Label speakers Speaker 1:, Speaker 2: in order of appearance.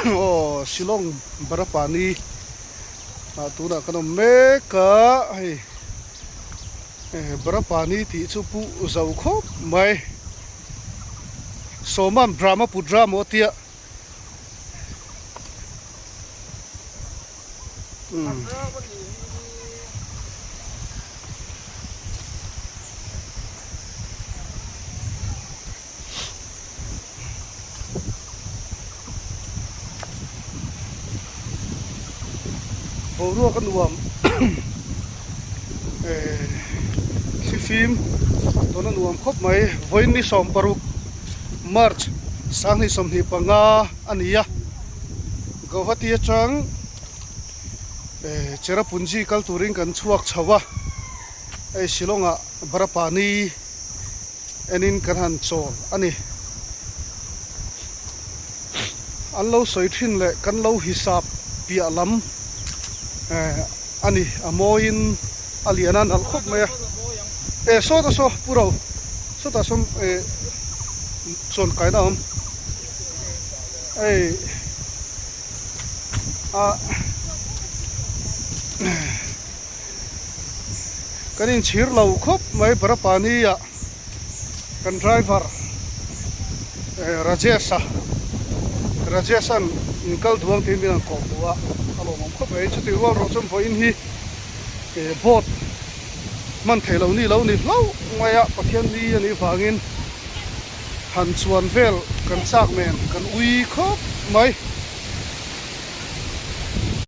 Speaker 1: Aw Shillong Barapani ah tunah kan awm mek a hei Barapani tih chu pu zo khawp mai Sawman Brahmaputra maw tia Boruak a nuam eh thlifim tawn a nuam khawp mai vawiin ni 16 March 2025 a ni a Guwahati atang eh Cherrapunji kal turin kan chhuak chho a hei Shillong ah Barapani enin kan han chawl a ni. An lo sawi thin leh kan lo hisap piah lam eh a ni a mawiin a lian a nalh khawp mai a. Eh sawta saw pu ro sawtah sawn eh chuan kaina a awm hei ah. Kan inchhir lo khawp mai Barapani ah kan driver eh Rajesh a Rajesh an in kal duang tiin min han kawh hmu a a lawmawm khawp mai chutih rual rawh chuan vawiin hi eh boat hman theih loh ni lo ni hlauh mai a Pathian ni a nih vangin han chuan vel kan chak nen kan ui khawp mai.